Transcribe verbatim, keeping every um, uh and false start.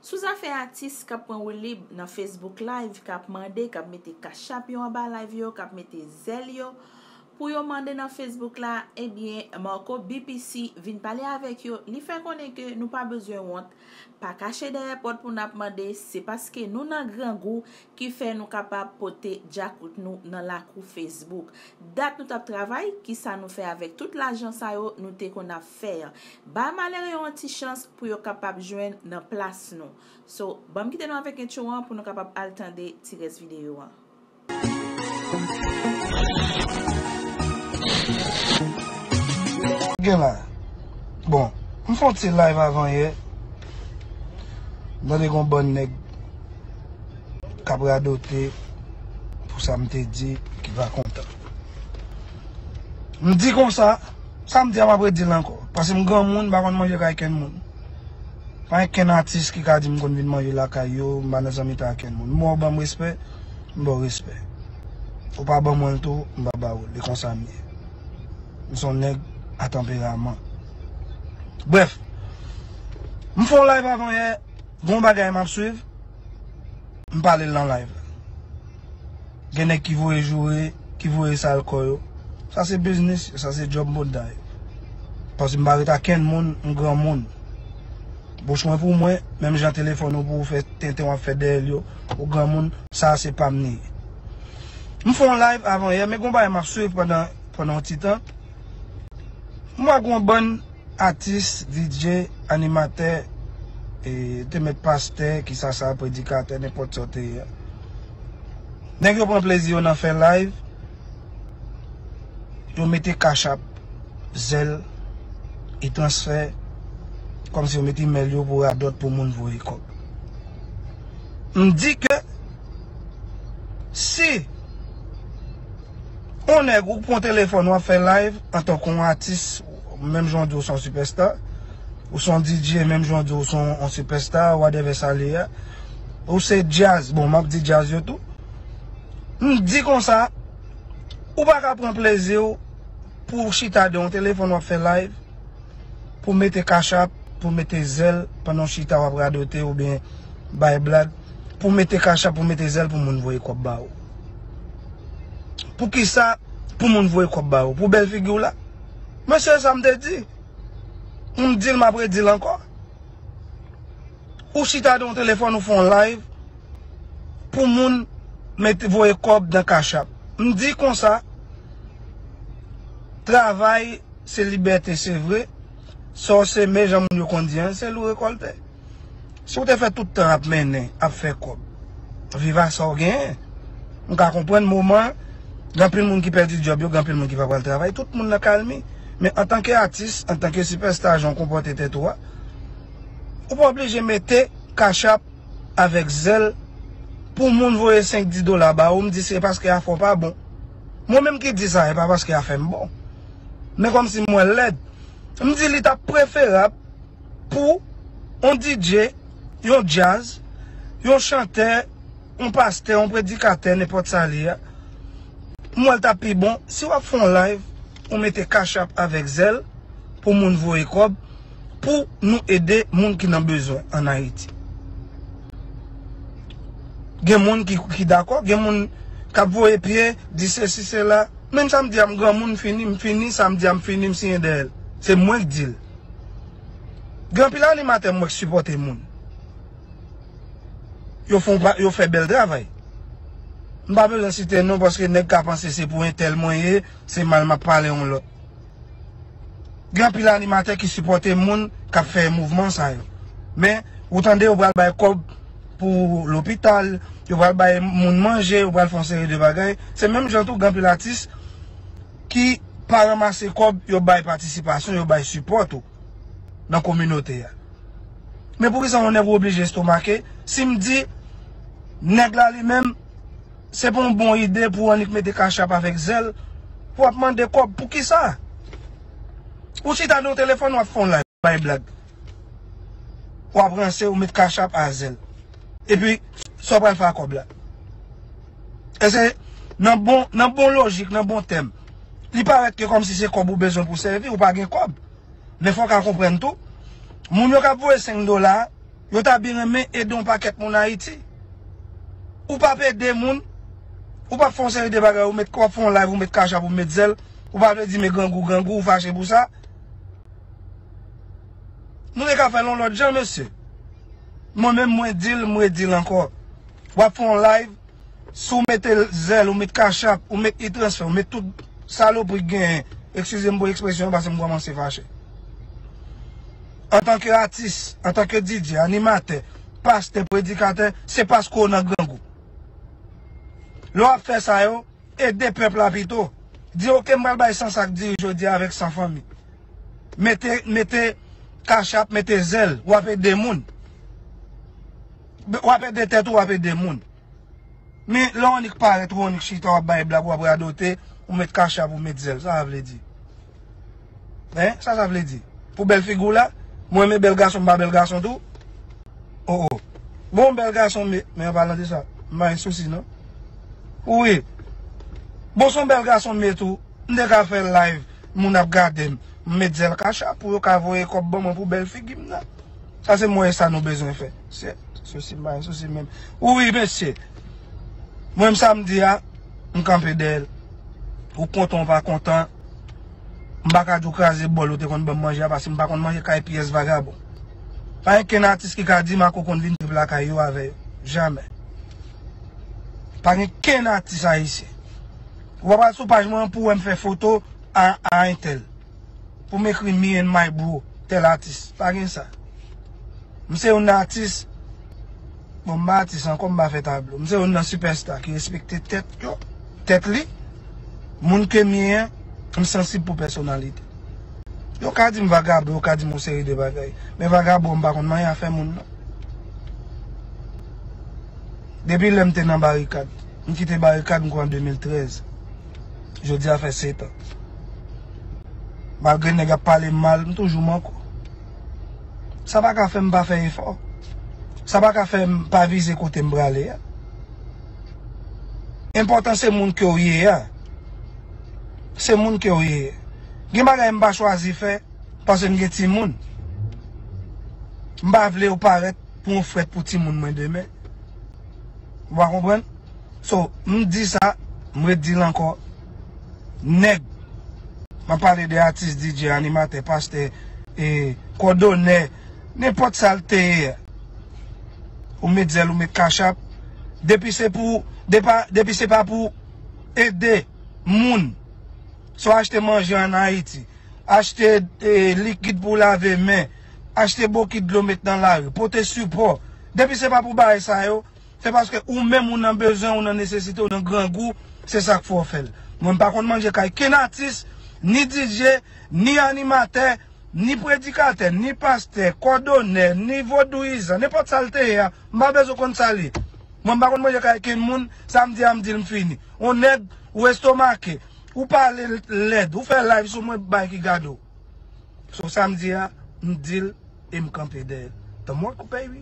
Sou zafè atis k ap pran woulib nan Facebook Live, k ap mande, k ap mete Cash App yo anba live yo, k ap mete zèl yo pou yo mande nan Facebook la, ebyen, Marco B P C vin pale avèk yo. Li fè konnen ke nou pa bezwen wont, pa kache dèyè pòt pou n ap mande, se paske nou nan grangou ki fè nou kapab pote djakout nou nan lakou Facebook. Dat nou t ap travay, kisa nou fè avèk tout lajan sa yo nou te konn ap fè an? Ba malere yo yon ti chans pou yo kapab jwenn nan plas nou. So, ban m kite nou avèk entwo an pou nou kapab al tande ti rès videyo an. Gen la. Bon, m fè yon ti live avan yè. M tande gon bann nèg k ap radote pou sa m te di ki pa kontan. M di konsa, sa m di a m ap redi l ankò. Paske m granmoun, m pa konn manje kay kenn moun. Pa gen kenn atis ki ka di m konn vin manje lakay yo, m pa nan zanmitay ak kenn moun. M wè w ban m respè, m ba w respè. Ou pa ban mwen l tou, m pa ba ou l. E konsa m ye. M se yon nèg a tanperaman. Brèf, m fè yon live avan yè, gon bagay m ap swiv, m pale l nan live la. Gen nèg ki voye joure, ki voye sal kò yo. Sa se biznis yo, sa se djòb mouda yo. Paske m pa ret ak kenn moun, m granmoun. Bouch mwen pou mwen, menm jan telefòn ou pou ou fè tenten w ap fè dèyè l yo, ou granmoun, sa se pa m li ye. M fè yon live avan yè, men gon bagay m ap swiv pandan, pandan yon ti tan. M wè gon bann atis, D J, animatè, e, te mèt pastè, kisa sa, predikatè, nenpòt sa w te ye a. Nèg yo pran plezi yo nan fè live, yo mete Cash App, Zelle, e transfè, kòmsi yo mete imèl yo pou radòt pou moun voye kòb. M di ke si yon nèg ou pran telefòn w ap fè live antanke yon atis, menm jan w di w se yon sipèsta, ou se yon D J, menm jan w di w se yon, yon sipèsta, whatever sa l ye a, ou se djaz, bon, m ap di djaz yo tou. M di konsa, ou pa ka pran plezi w pou w chita de yon telefòn w ap fè live, pou mete Cash App, pou mete Zelle, pandan w chita w ap radote oubyen bay blag, pou mete Cash App, pou mete Zelle, pou moun voye kòb ba ou. Poukisa pou moun voye kòb ba ou? Pou bèl figi w la? Men se sa m te di. M di l, m ap redi l ankò. Ou chita de yon telefòn, ou fè yon live pou moun mete, voye kòb nan Cash App. M di konsa, travay se libète, se vre. Sa w seme, jan moun yo konn di an, se li w rekòlte. Si w te fè tout tan ap mennen, ap fè kòb, viv a sa w genyen. M ka konprann moman, gen anpil moun ki pèdi djòb yo, gen anpil moun ki pa pral travay, tout moun nan kalmi. Men antanke atis, antanke sipèsta, jan w konpòte tèt ou a, ou pa oblije mete Cash App avèk Zelle pou moun voye senk, dis dola ba ou, m di se paske afè w pa bon. Mwen menm ki di sa, e pa paske afè m bon. Men kòmsi m wè l lèd. M di li t ap preferab pou yon D J, yon djaz, yon chantè, yon pastè, yon predikatè, nenpòt sa l ye a. M wè l t ap pi bon si w ap fè yon live, ou mete Cash App avèk Zelle pou moun voye kòb, pou nou ede moun ki nan bezwen ann Ayiti. Gen moun ki, ki dakò, gen moun k ap voye pye, di sesi, sela. Menm sa m di a, m granmoun, m fini, m fini, sa m di a, m fini, m siyen dèyè l. Se mwen k di l. Gen anpil animatè m wè k sipòte moun. Yo fè, yo fè bèl travay. M pa bezwen site non paske nèg ka panse se pou entèl mwen ye, se mal m ap pale yon lòt. Gen anpil animatè ki sipòte moun k ap fè mouvman sa yo. Men, ou tande yo pral bay kòb pou lopital, yo pral bay moun manje, yo pral fè yon seri de bagay. Se menm jan tou gen anpil atis ki pa ranmase kòb, yo bay patisipasyon, yo bay sipò tou nan kominote a. Men poukisa yon nèg ou oblije estomake? Si m di nèg la li menm, se pa yon bon ide pou annik mete Cash App avèk Zelle, pou w ap mande kòb, poukisa? Ou chita nan yon telefòn, w ap fè yon live, bay blag. W ap ranse, ou met Cash App a Zelle. Epi, sa w pral fè ak kòb la? Èske nan bon, nan bon lojik, nan bon tèm, li parèt ke kòmsi se kòb ou bezwen pou sèvi, ou pa gen kòb. Men fò w ka konprann tou, moun yo k ap voye senk dola, Yo ta byen renmen ede yon pakèt moun Ayiti. Ou p ap ede moun, ou p ap fè yon seri de bagay, ou met, w ap fè yon live, ou met Cash App, ou met Zelle, ou pa vle di men grangou, grangou, ou fache pou sa. Nou te ka fè l yon lòt jan, mesye. Mwen menm, mwen di l, mwen di l ankò. W ap fè yon live, si w mete Zelle, ou met Cash App, ou met e-transfè, ou met tout salopri k genyen, eskize m pou ekspresyon an, paske m kòmanse fache. Antanke atis, antanke D J, animatè, pastè, predikatè, se paske w nan grangou. Lè w ap fè sa yo, ede pèp la pito. Di, oke, m pral bay san sa k diri jodi a avèk san fanmi. Mete, mete Cash App, mete Zelle, w ap ede moun. W ap ede tèt ou, w ap ede moun. Men lè w annik parèt, ou annik chita, w ap bay blag, w ap radote, ou met Cash App, ou met Zelle, sa sa vle di? Hein? Sa sa vle di? Pou bèl figi w la? Mwen renmen bèl gason, m pa bèl gason tou? Oh, oh. Bon, bèl gason, men, men an palan de sa, m pa gen sousi, non. Wi. Bon, se yon bèl gason, men tou, m te ka fè live, moun ap gade m, m met Zelle Cash App pou yo ka voye kòb ban mwen pou bèl figi m nan. Sa se mwen sa nou bezwen fè. Se sousi, m pa gen sousi menm. Wi, mesye. Mwen, samdi a, m kanpe dèyè l. Ou kontan, ou pa kontan, m pa ka di w kraze bòl ou te konn ban m manje a, paske m pa konn manje kay pyès vagabon. Pa gen kenn atis ki ka di Marco konn vin trip lakay yo avè yo. Jamè. Pa gen kenn atis ayisyen. Ou pa pral sou paj mwen pou wè m fè foto a, a entèl. Pou m ekri me and my bro, tèl atis. Pa gen sa. M se youn nan atis, bon, m pa atis ankò, m pa fè tablo. M se youn nan sipèsta ki respekte tèt yo, tèt li. Moun ke m ye an, m sansib pou pèsonalite. Yo ka di m vagabon, yo ka di m yon seri de bagay. Men vagabon, m pa konn manyen afè moun, non. Depi lè m te nan barikad, m kite barikad, m kwè an de mil trèz. Jodi a fè sèt an. Malgre nèg ap pale m mal, m toujou Marco. Sa pa ka fè m pa fè efò. Sa pa ka fè m pa vize kote m prale a. Enpòtan se moun ke w ye a. Se moun ke w ye. Gen bagay m pa chwazi fè paske m gen timoun. M pa vle yo parèt pou yon frèt pou timoun mwen demen. Ou pa konprann? So, m di sa, m redi l ankò. Nèg, m ap pale de atis, D J, animatè, pastè, e, kòdonè, nenpòt sa l te ye. Ou met Zelle, ou met Cash App. Depi se pou, depa, depi se pa pou ede moun. So, achte manje ann Ayiti, achte, e, likid pou lave men, achte bokit dlo met nan lari, pote sipò. Depi se pa pou bagay sa yo, se paske ou menm ou nan bezwen, ou nan nesesite, ou nan grangou, se sa k fè w fè l. Mwen, m pa konn manje kay kenn atis, ni D J, ni animatè, ni predikatè, ni pastè, kòdonè, ni vodouyizan, nenpòt sa l te ye a, m pa bezwen konn sa l ye. Mwen, m pa konn manje kay kenn moun, sa m di a, m di l, m fini. On nèg, ou estomake, ou pale lèd, ou fè live sou mwen, bay ki gade w. So, sa m di a, m di l e m kanpe dèyè l. Tande mwen, kou baby.